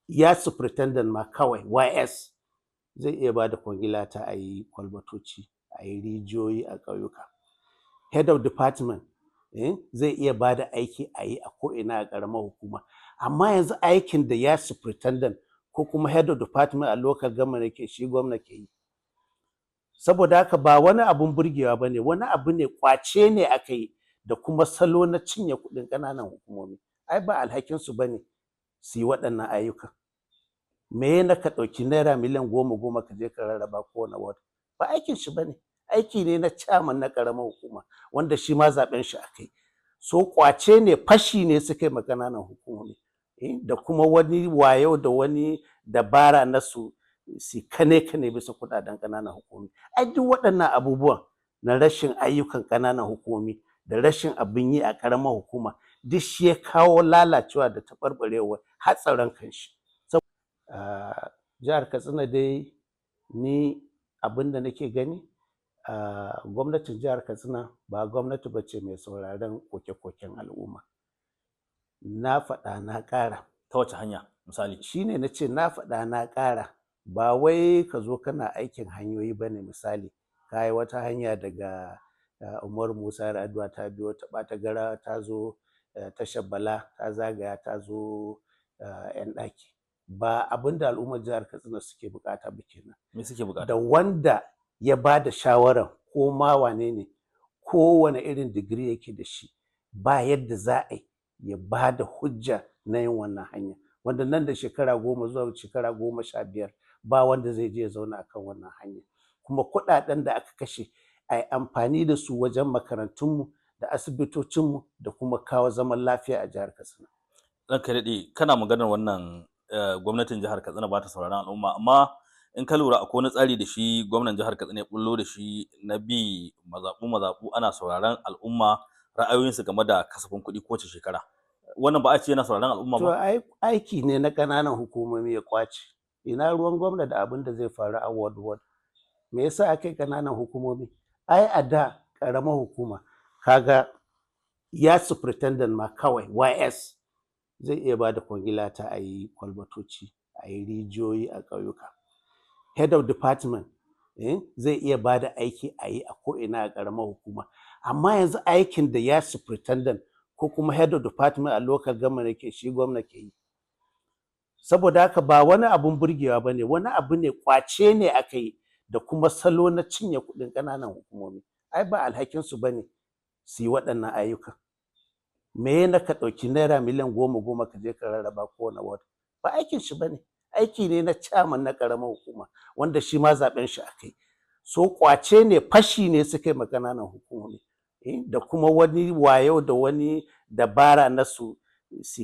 Yard superintendent ma kawai, YS, zai iya ba da kwangila ta a yi kwalbatoci, a yi rijiyoyi a ƙauyuka. Head of department zai iya ba da aiki a yi a ko'ina a ƙaramar hukuma. Amma yanzu aikin da yard superintendent ko kuma head of department a local government yake, shi gwamna ke yi. Saboda haka ba wani abun burgewa ba ne, wani abu ne, ƙwace ne aka yi da kuma salo na cinye kuɗin ƙananan hukumomi. Ai ba alhakinsu ba ne su yi waɗannan ayyukan. Me na ka ɗauki naira miliyan 10-10 ka je ka rarraba kowane ward? Ba aikin shi ba ne, aiki ne na chairman na ƙaramar hukuma, wanda shi ma zaɓen shi aka yi. So ƙwace ne, fashi ne suka yi ma ƙananan hukumomi da kuma wani wayo da wani dabara na su kane kane bisa kuɗaɗen ƙananan hukumomi. Ai duk waɗannan abubuwan na rashin ayyukan ƙananan hukumomi da rashin abin yi a ƙaramar hukuma, duk shi ya kawo lalacewa da taɓarɓarewar har tsaron kanshi. Jihar Katsina dai, ni abin da nake gani, gwamnatin jihar Katsina ba gwamnati ba ce mai sauraron koke-koken al'umma. Na faɗa, na ƙara. Ta wace hanya misali? Shine na ce na faɗa na ƙara. Ba wai ka zo kana aikin hanyoyi ba ne. Misali, ka yi wata hanya daga Umaru Musa Yar'adua, ta biyo ta Ɓatagarawa, ta zo tashar Bala, ta zagaya, ta zo 'Yan Ɗaki. Ba abin da al'ummar jihar Katsina suke buƙata ba kenan. Me suke buƙata? Da wanda ya ba da shawarar, ko ma wane ne, kowane irin digiri yake da shi, ba yadda za a yi ya ba da hujja na yin wannan hanya, wanda nan da shekara 10 zuwa shekara 15 ba wanda zai je ya zauna akan wannan hanya. Kuma kuɗaɗen da aka kashe, a yi amfani da su wajen makarantunmu da asibitocinmu da kuma kawo zaman lafiya a jihar Katsina. Ranka daɗe, kana maganar wannan gwamnatin jihar Katsina ba ta sauraron al'umma, amma in ka lura akwai wani tsari da shi gwamnan jihar Katsina ya bullo da shi na bi mazaɓu mazaɓu ana sauraron al'umma, ra'ayoyinsu game da kasafin kuɗi kowace shekara. Wannan ba a ce yana sauraron al'umma To ba? ai aiki ne na ƙananan hukumomi ya ƙwace. Ina ruwan gwamna da abin da zai faru a ward ward? Me yasa aka yi ƙananan hukumomi? Ai a da ƙaramar hukuma, kaga yard superintendent ma kawai, YS, zai iya ba da kwangila ta a yi kwalbatoci, a yi rijiyoyi a ƙauyuka. Head of department zai iya ba da aiki a yi a ko'ina a ƙaramar hukuma. Amma yanzu aikin da yard superintendent ko kuma head of department a local government yake, shi gwamna ke yi. Saboda haka ba wani abun burgewa ba ne, wani abu ne, ƙwace ne aka yi da kuma salo na cinye kuɗin ƙananan hukumomi. Ai ba alhakinsu ba ne su yi waɗannan ayyukan. Me na ka ɗauki naira miliyan 10-10 ka je ka rarraba kowane ward? Ba aikin shi ba ne, aiki ne na chairman na ƙaramar hukuma, wanda shi ma zaɓen shi aka yi. So ƙwace ne, fashi ne suka yi ma ƙananan hukumomi da kuma wani wayo da wani dabara na su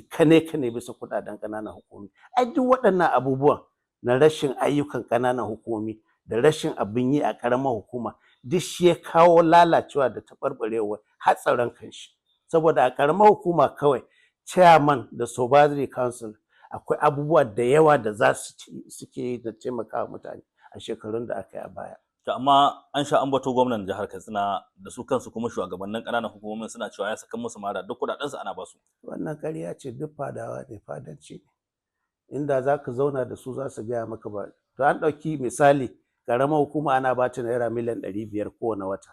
kane kane bisa kuɗaɗen ƙananan hukumomi. Ai duk waɗannan abubuwan na rashin ayyukan ƙananan hukumomi da rashin abin yi a ƙaramar hukuma, duk shi ya kawo lalacewa da taɓarɓarewar har tsaron kanshi. Saboda a ƙaramar hukuma kawai, chairman da supervisory council, akwai abubuwa da yawa da za su suke yi da taimakawa mutane a shekarun da aka yi a baya. To amma an sha ambato gwamnan jihar Katsina da su kansu kuma shugabannin ƙananan hukumomin suna cewa ya saka musu mara, duk kuɗaɗensu ana basu. Wannan ƙarya ce, duk fadawa ne, fadanci ne. Inda za ka zauna da su, za su gaya maka ba. To an ɗauki misali, ƙaramar hukuma ana ba ta naira miliyan 500 kowane wata.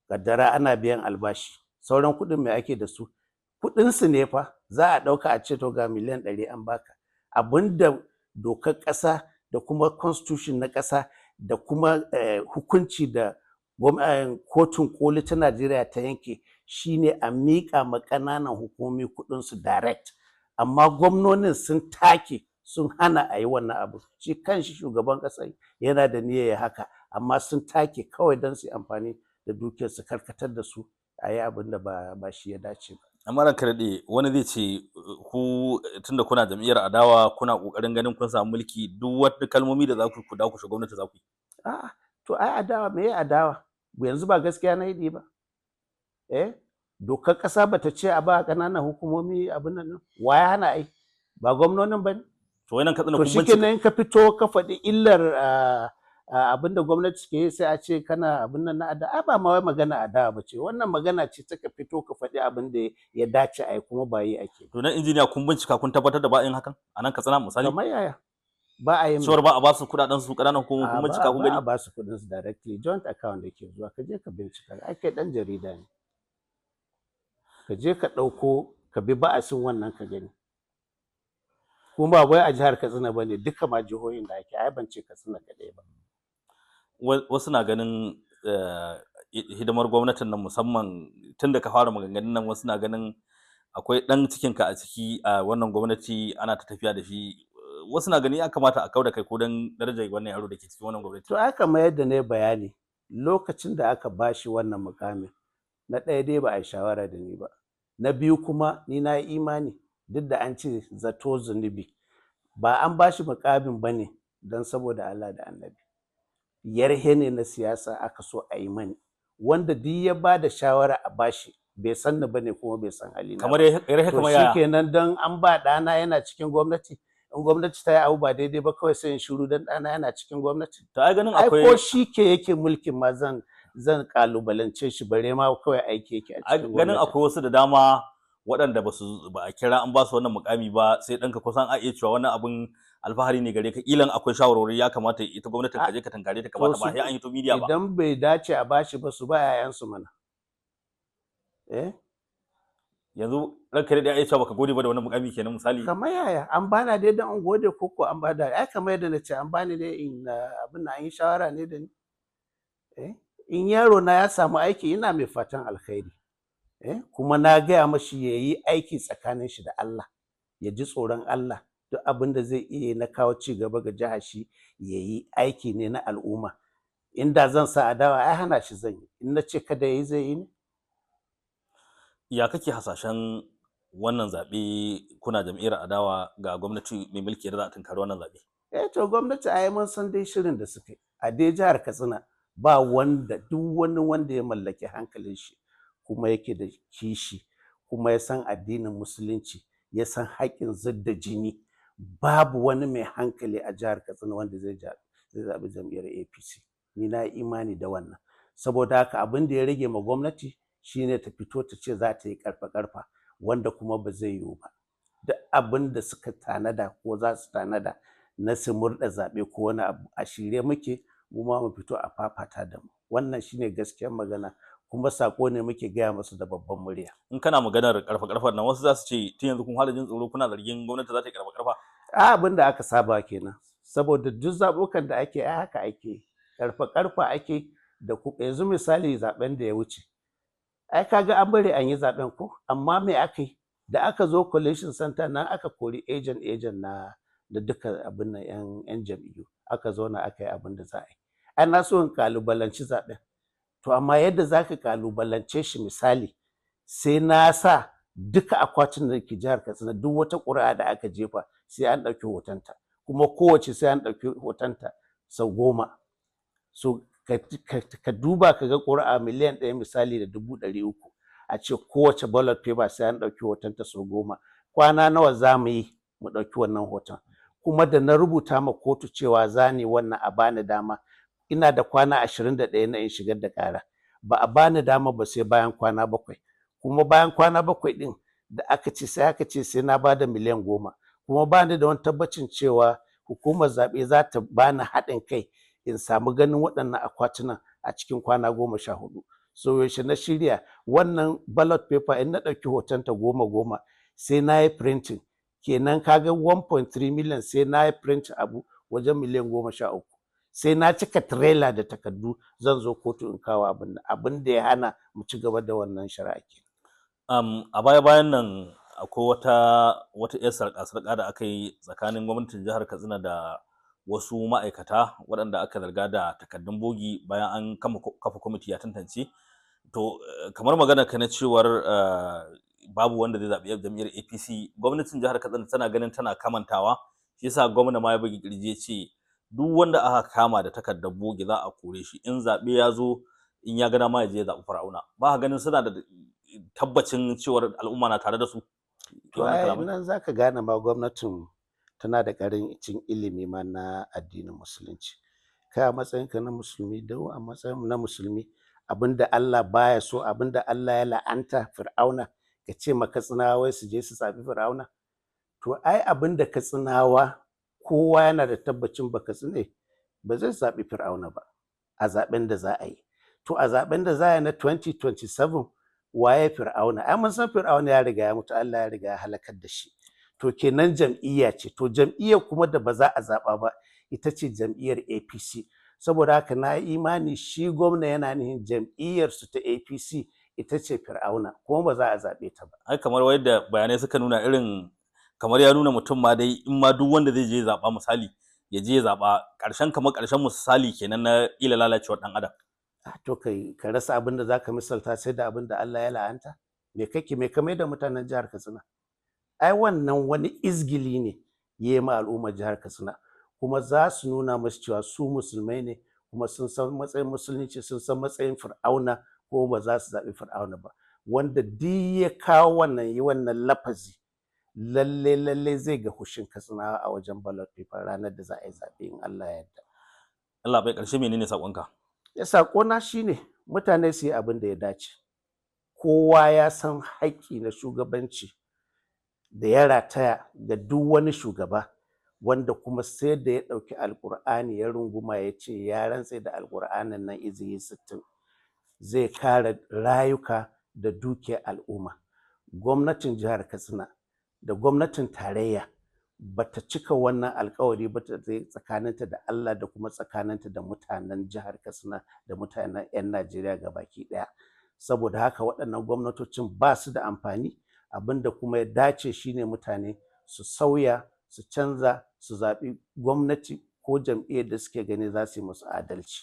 Kaddara ana biyan albashi. Sauran kuɗin me ake da su? Kuɗinsu ne fa za a ɗauka a ce to ga miliyan 100 an baka. Abinda dokar ƙasa da kuma constitution na ƙasa da kuma hukunci da Kotun Koli ta Najeriya ta yanke shine a miƙa ma ƙananan hukumomi kuɗinsu direct. Amma gwamnonin sun take, sun hana a yi wannan abu. Shi kanshi shugaban ƙasa yana da niyyar ya haka, amma sun take kawai don su yi amfani da dukiyar su karkatar da su, a yi abin da ba shi ya dace ba. Amma ranka daɗe, wani zai ce ku tunda kuna jam'iyyar adawa, kuna ƙoƙarin ganin kun samu mulki, duk wata kalmomi da za ku ku dakushe gwamnati za ku yi. A'a, to ai adawa, me adawa? Yanzu ba gaskiya na yi ba. Eh, dokar ƙasa bata ce a ba ƙananan hukumomi abin nan, wa ya hana ai? Ba gwamnonin ba ne? To wai nan Katsina To kun shikenan, in ka fito ka faɗi illar Abin da gwamnati ke yi sai a ce kana abin nan na adawa. Ai ba ma wai magana adawa ba ce wannan, magana ce ta ka fito ka faɗi abin da ya dace a yi, kuma ba yi ake. To nan, injiniya, kun bincika kun tabbatar da ba a yin hakan a nan Katsina, misali? Kamar yaya ba a yi? Cewar ba a ba su kuɗaɗen su ƙananan hukumomi, kun A bincika ba kun ba gani? a ba su kuɗin su directly, joint account da ke zuwa. Ka je ka bincika, ai kai ɗan jarida ne, ka je ka ɗauko ka bi ba'asin wannan ka gani. Kuma ba wai a jihar Katsina ba ne, duka ma jihohin da ake, ai ban ce Katsina kaɗai ba. Wasu na ganin hidimar gwamnatin nan, musamman tun da ka fara maganganun nan, wasu na ganin akwai ɗan cikinka a ciki a wannan gwamnati, ana ta tafiya da shi. Wasu na ganin ya kamata a kau da kai ko don darajar wannan yaro da ke cikin wannan gwamnati. To ai kamar yadda na yi bayani, lokacin da aka bashi wannan mukamin, na ɗaya dai ba a yi shawara da ni ba, na biyu kuma ni na yi imani, duk da an ce zato zunubi, ba an bashi mukamin ba ne don saboda Allah da Annabi, yarhe ne na siyasa aka so a yi mani. Wanda duk ya ba da shawara a bashi bai san ni ba ne, kuma bai san halina Kamar ba. Ya To kamar yaya? Shikenan, don an ba ɗana yana cikin gwamnati, in gwamnati ta yi abu ba daidai ba, kawai sai in shiru don ɗana yana cikin gwamnati? To ai ganin Ai akwai ko shi ke yake mulkin ma zan kalubalance shi, bare ma kawai aiki yake a ai cikin ganin gwamnati. akwai wasu da dama waɗanda ba su ba a kira an ba su wannan mukami ba sai ɗanka, kusan a iya cewa wannan abin alfahari ne gare ka. Kilan akwai shawarwari ya kamata ita gwamnatin ka je ka tankare ta, To kamata ba su sai an yi to media ba. Idan bai dace a bashi ba, su ba 'ya'yansu mana, eh. Yanzu ranka dai, ya iya cewa baka gode ba da wannan mukami kenan, misali? Kamar yaya? An bana dai don in gode ko ko an bada? Ai kamar yadda na ce, an bani dai in abin nan, an yi shawara ne da ni, eh. In yaro na ya samu aiki, ina mai fatan alkhairi, eh, kuma na gaya mashi ya yi aiki tsakanin shi da Allah, ya ji tsoron Allah, duk abin da zai iya yi na kawo ci gaba ga jihar shi ya yi, aiki ne na al'umma. Inda zan sa adawa, ai hana shi zan yi. In na ce kada ya yi, zai yi ne? Ya kake hasashen wannan zaɓe, kuna jam'iyyar adawa ga gwamnati mai mulki, da za a tunkari wannan zaɓe? Eh, to gwamnati ai mun san dai shirin da suka yi a dai jihar Katsina. Ba wanda, duk wani wanda ya mallaki hankalin shi kuma yake da kishi kuma ya san addinin Musulunci, ya san haƙƙin zub da jini, babu wani mai hankali a jihar Katsina wanda zai zaɓi jam'iyyar APC. Ni na yi imani da wannan. Saboda haka abin da ya rage ma gwamnati shine ta fito ta ce za ta yi ƙarfa-ƙarfa, wanda kuma ba zai yiwu ba. Duk abin da suka tanada ko za su tanada na su murɗa zaɓe ko wani abu, a shirye muke mu ma mu fito a fafata da mu. Wannan shine gaskiyar magana, kuma saƙo ne muke gaya musu da babban murya. In kana maganar karfa karfar nan, wasu za su ce tun yanzu kun fara jin tsoro, kuna zargin gwamnati za ta yi karfa karfa. A abin da aka saba kenan, saboda duk zaɓukan da ake, ai haka ake, karfa karfa ake da ku. Yanzu misali zaɓen da ya wuce, ai kaga an bari an yi zaɓen ko, amma me aka yi da aka zo collation center nan? Aka kori agent agent na da duka abin nan, yan jam'iyyu, aka zauna aka yi abin da za a yi. Ana so in kalubalanci zaɓen, to amma yadda za ka kalubalance shi, misali sai na sa duka akwatin da ke jihar Katsina, duk wata ƙuri'a da aka jefa sai an ɗauki hotonta, kuma kowace sai an ɗauki hotonta sau 10. So ka duba ka ga ƙuri'a 1,300,000 misali, a ce kowace ballot paper sai an ɗauki hotonta sau 10, kwana nawa za mu yi mu ɗauki wannan hoton? Kuma da na rubuta ma kotu cewa za ni wannan, a bani dama, ina da kwana 21 na in shigar da ƙara, ba a bani dama ba sai bayan kwana 7. Kuma bayan kwana 7 ɗin da aka ce, sai aka ce sai na bada miliyan 10, kuma ba ni da wani tabbacin cewa hukumar zaɓe za ta bani haɗin kai in samu ganin waɗannan akwatunan a cikin kwana 14. So yaushe na shirya wannan ballot paper, in na ɗauki hotonta goma goma, sai na yi printing kenan, kaga 1.3 million, sai na yi printing abu wajen miliyan 13, sai na cika trailer da takardu zan zo kotu in kawo abin da ya hana mu ci gaba da wannan shari'a ke. A baya bayan nan akwai wata 'yar sarƙa-sarƙa da aka yi tsakanin gwamnatin jihar Katsina da wasu ma'aikata waɗanda aka zarga da takardun bogi, bayan an kafa kwamiti ya tantance. To kamar magana ka na cewar babu wanda zai zaɓi jam'iyyar APC, gwamnatin jihar Katsina tana ganin tana kamantawa, shi yasa gwamna ma ya bugi kirji ya ce duk wanda aka kama da takardar bogi za a kore shi, in zaɓe ya zo in ya ga dama ya je ya zaɓi Fir'auna. Ba ka ganin suna da tabbacin cewar al'umma na tare da su? To ai nan zaka gane ma gwamnatin tana da ƙarancin ilimi ma na addinin Musulunci. Kai a matsayinka na Musulmi, da a matsayin na Musulmi, abinda Allah baya so, abinda Allah ya la'anta, Fir'auna, ka ce ma Katsinawa wai su je su zaɓi Fir'auna? To ai abinda Katsinawa, kowa yana da tabbacin ba Katsine ba zai zaɓi Fir'auna ba a zaɓen da za a yi. To a zaɓen da za a yi na 2027, waye Fir'auna? Ai mun san Fir'auna ya riga ya mutu, Allah ya riga ya halakar da shi. To kenan jam'iyya ce. To jam'iyyar kuma da ba za a zaɓa ba ita ce jam'iyyar APC. Saboda haka na yi imani shi gwamna yana nufin jam'iyyar su ta APC ita ce Fir'auna, kuma ba za a zaɓe ta ba. Ai kamar yadda bayanai suka nuna, irin kamar ya nuna mutum ma dai in ma duk wanda zai je zaɓa, misali, ya je ya zaɓa ƙarshen, kamar ƙarshen misali kenan na ƙila lalacewar ɗan adam. To kai ka rasa abin da zaka misalta sai da abin da Allah ya la'anta? Me kake, me ka da mutanen jihar Katsina? Ai wannan wani izgili ne ya yi ma al'ummar jihar Katsina, kuma za su nuna musu cewa su Musulmai ne, kuma sun san matsayin Musulunci, sun san matsayin Fir'auna, ko ba za su zaɓi Fir'auna ba. Wanda duk ya kawo wannan, yi wannan lafazi, lalle lalle zai ga hushin Katsinawa a wajen ballot paper ranar da za a yi zaɓe, in Allah ya yarda. Allah bai ƙarshe, menene saƙonka? Ya saƙona shine mutane su yi abin da ya dace. Kowa ya san haƙƙi na shugabanci da ya rataya ga duk wani shugaba, wanda kuma sai da ya ɗauki Alƙur'ani ya runguma, ya ce ya rantse da Alƙur'anin nan izihi 60 zai kare rayuka da dukiyar al'umma. Gwamnatin jihar Katsina da gwamnatin tarayya bata cika wannan alkawari ba tsakaninta da Allah da kuma tsakaninta da mutanen jihar Katsina da mutanen 'yan Najeriya gabaki ɗaya. Saboda haka waɗannan gwamnatocin ba su da amfani. Abinda kuma ya dace shine mutane su sauya, su canza, su zaɓi gwamnati ko jam'iyyar da suke gani za su yi musu adalci.